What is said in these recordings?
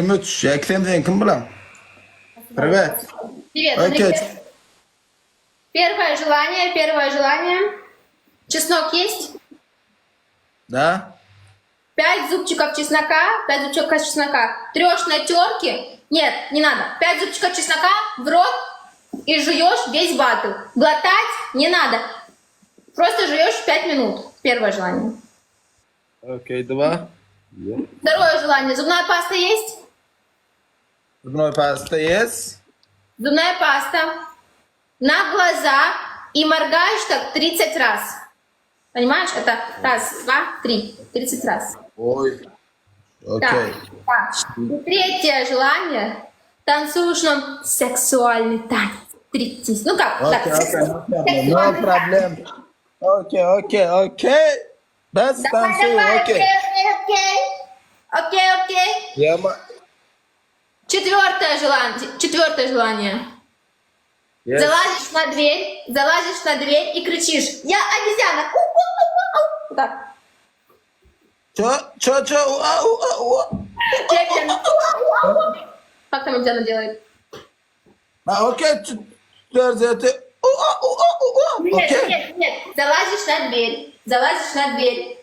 23. Ýa ikisem seňkimi bulam? Privet. Привет, Okey. Андрей. Первое желание, первое желание. Чеснок есть? Da. Пять зубчиков чеснока, пять зубчиков чеснока. Трешь на терке. Нет, не надо. Пять зубчиков чеснока в рот и жуешь весь батл. Глотать не надо. Просто жуешь пять минут. Первое желание. Okey, два. Второе желание. Зубная паста есть? Zubnoý pasta yes. Зубная паста на глаза и моргаешь так 30 раз. Понимаешь? Это раз, два, три. 30 раз. Oý. Да, Okey. да. И третье желание. Танцуешь нам сексуальный танец. 30. Ну как? Okey, так, okey, no problem. No сексуальный танец. problem. Okey, okey, okey. Bes Давай, tansuý, давай, okey. окей, окей, окей. Окей, окей. Ýa Четвертое желание. Четвертое желание. Yes. Залазишь на дверь, залазишь на дверь и кричишь: Я обезьяна! У-у-у-у-у!» Вот так. Ço, ço, ço, ua, ua, ua. Я обезьяна. У-у-у-у. Как там обезьяна делает? Ha, okey. Dörzeti. Ua, ua, ua. Нет, Okey. нет, нет. Залазишь на дверь, залазишь на дверь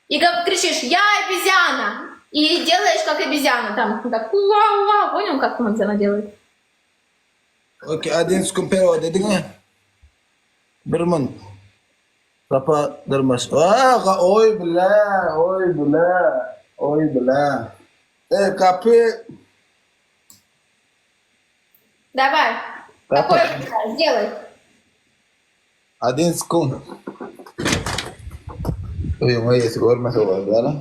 и гов- кричишь: Я обезьяна! И делаешь как обезьяна. Там так, уа-уа. Понял, как там обезьяна делает? Okey, adin skumpero dediňmi? Bir mun. Gapa dyrmaş. Aa, ga, oý bile, oý bile, oý bile. E, gapy Давай. Gapy. Какое выбираешь? Сделай. Adin skun. Öýüň eýesi görmese bolar.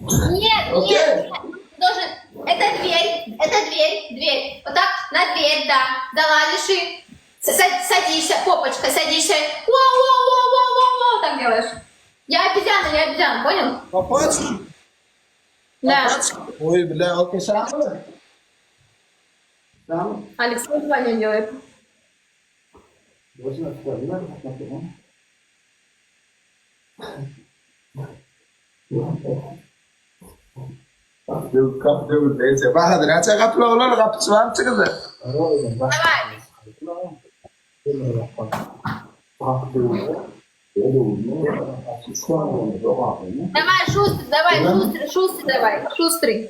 Нет, Окей. нет, нет. Ты Должен... Это дверь, это дверь, дверь. Вот так на дверь, да. Залазишь и с- садишься, попочка, садишься. Вау-вау-вау-вау-вау-вау, так делаешь. Я обезьяна, я обезьяна, понял? Kapaç. Да. Oý bile, okey, şamy? Şamy? Алекс, что желание делает? Bahadyr, näçe gapyly oglan, gapyçy barmy çykydy? Давай. Давай, шустрый, давай, шустрый, шустрый, давай, шустрый.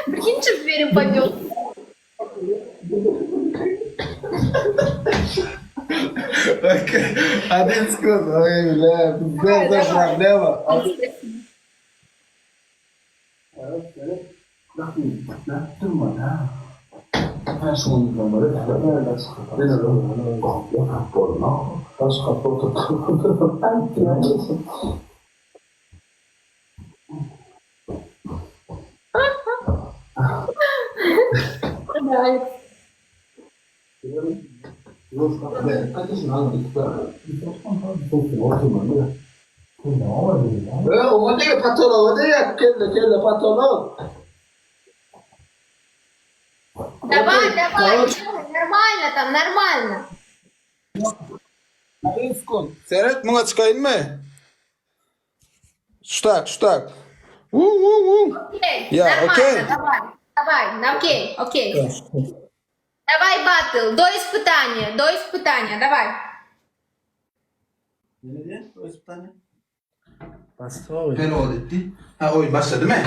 Прикинь, что дверь упадет. Adin skut, oý bile, bizde problema. Да, Алекс. Ö, oňa diýe patologa diýe, kelle kelle patolog. Давай, давай, Короче. давай, нормально там, нормально. Adin skut. Seret muňa çykaýynmy? Şutak, şutak. Wu wu wu. Окей, Я, нормально, окей. давай, давай, на- окей, окей. Давай, батл, до испытания, до испытания, давай. Näme diýen? O испытание? Başla Perod etdi. Ha oýun başladymy?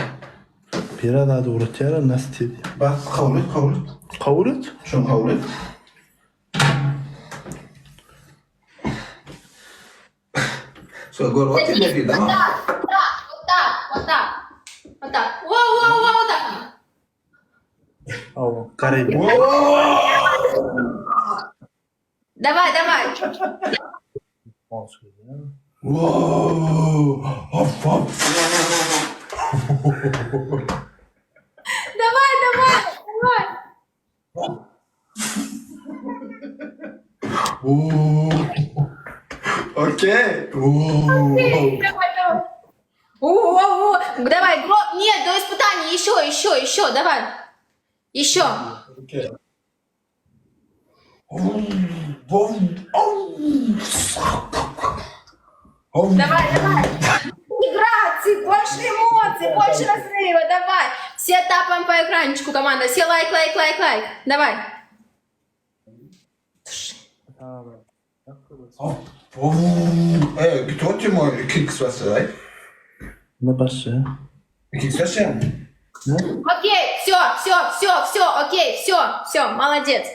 Biraz daha uğratıyor nasıl dedi. Bas, kabul et, kabul et. Kabul et. Şunu kabul et. Şöyle gör bak Садись, ne вот ama. так, вот так, вот так, вот так, вот так. Воу, воу, воу, вот так. Awa. Garip. Давай, давай. Wow! Hop hop. Давай, давай, давай. Okey. Wow. Давай, давай. О, о, о. Давай, гро... Нет, до испытания еще, еще, еще, давай. Еще. Okey. Давай, давай. Грации, больше эмоций, больше разрыва, давай. Все тапаем по экранчику, команда. Все лайк, лайк, лайк, лайк. Давай. Ey, git otur mu? 2x basýar. Ne başy? 2x basýar. Окей, все, все, все, все, окей, все, все, молодец.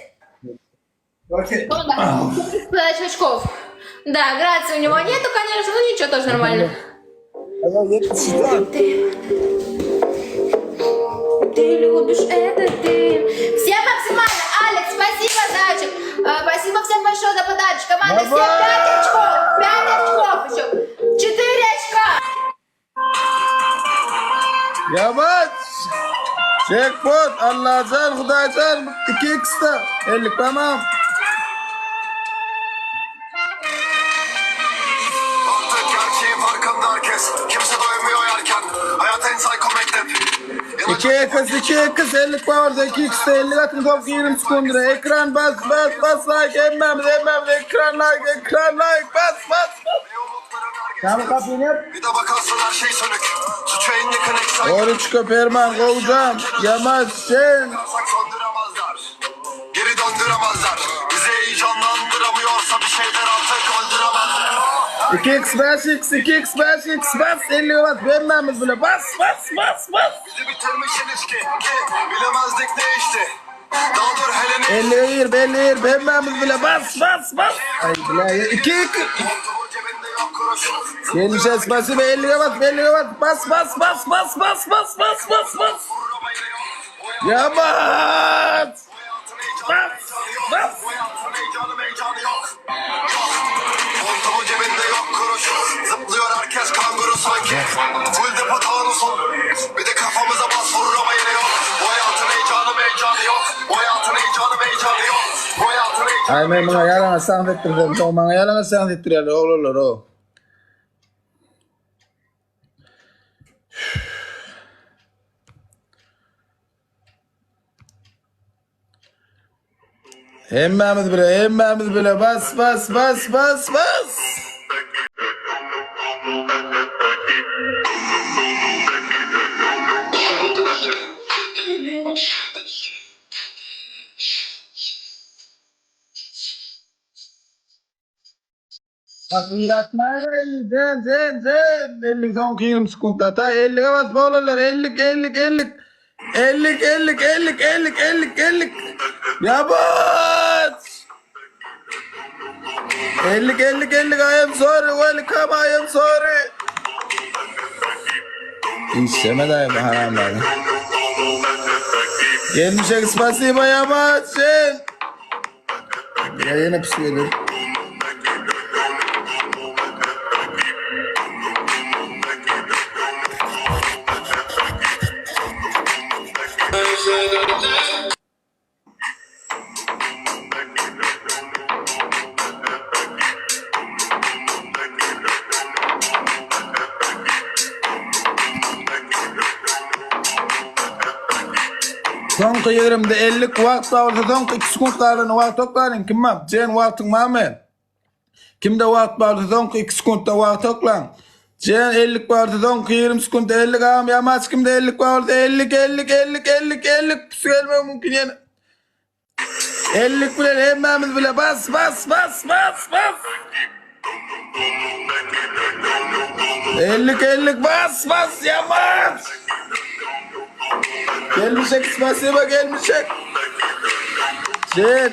Okey. Подача очков. Да, грации у него нету, конечно, но ничего, тоже нормально. Ты, ты любишь этот дым. Всем максимально. Алекс, спасибо, зайчик. Э, Спасибо всем большое за подарочек. Команда, всем 5 очков. 5 очков еще. 4 очка. Ýabaç. Jackpot, Allajan, Hudaýjan 2x-da. 50 tamam. Artık gerçeğin farkında herkes. Kimse doymuyor yerken. Hayat en psycho mektep. 2x 2x 50 power 2x 50 atın top 20 sekundra. Ekran bas bas bas like hemmemiz hemmemiz ekran like ekran like bas bas bas. Ne umutların herkes. Tamam kapıyı yap. Bir de bakarsın her şey sönük. Suçu en yakın eksen. Oruç köperman kovacağım. Yamaç sen. Yakarsak söndüremezler. Geri döndüremezler. Bizi heyecanlandıramıyorsa bir şeyler artık öldüremezler. 2x 5x 2x 5x bas 50 bas hemmemiz bile bas bas bas bas. Bizi bitirmiş ilişki. Ki bilemezdik değişti. Daha dur hele ne? 50 yir 50 yir hemmemiz bile bas bas bas. Ay bile 2 2 Montumun cebinde yok kuruş. Gelmişiz bası ve 50 bas 50 bas bas bas bas bas bas bas bas bas bas. Vurma yine yok. O Yamaç. hayatın heyecanı Bas, heyecanı yok. bas. Bu hayatın heyecanı heyecanı yok. Yok. Montumun cebinde yok kuruş. Zıplıyor herkes kanguru sanki. Full depo tanusun. Bir de kafamıza bas vurur ama yine yok. Bu hayatın heyecanı heyecanı yok. Bu hayatın heyecanı heyecanı yok. Bu hayatın heyecanı Ay men muňa ýalana sank etdirdim. Soň maňa ýalana sank etdirýärler oglanlar o. Hemmämiz bile, hemmämiz bile bas bas bas bas bas. Sen sen sen 50 soňky 20 sekundda ta 50 bas bolalar 50 50 50 50 50 50 50 50 50 Yabaç 50 50 50 I am sorry welcome I am sorry İşleme dayı bu haramları. Gelmişek spasiba yabaç sen. Ya yine pis gelir. Soňky 20-de 50 wagt bolsa soňky 2 sekund galan wagt toplalyň kim bar? Jen wagtyň barmy? Kimde wagt bolsa soňky 2 sekundda wagt toplaň. Jen 50 bolsa soňky 20 sekundda 50 agam ýamaç kimde 50 bolsa 50 50 50 50 50 püs gelmegi mümkin ýene. 50 bilen hemmämiz bile bas bas bas bas bas. 50 50 bas bas ýamaç. Gelmişek spasiba gelmişek. Jet.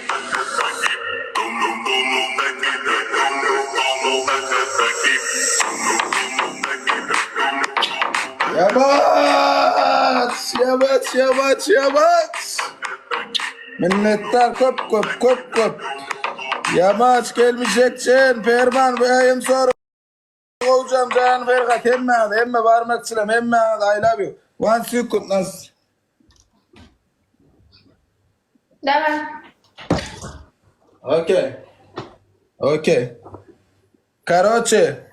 Yavaş, yavaş, yavaş, yavaş. Minnettar köp köp köp köp. Yamaç gelmişek Jen, Perman, I am sorry. Gowjam Jan Ferhat hemmäňiz, hemme barmakçylam hemmäňiz I love you. One second nas. Давай. Okay. Okay. Karoçe.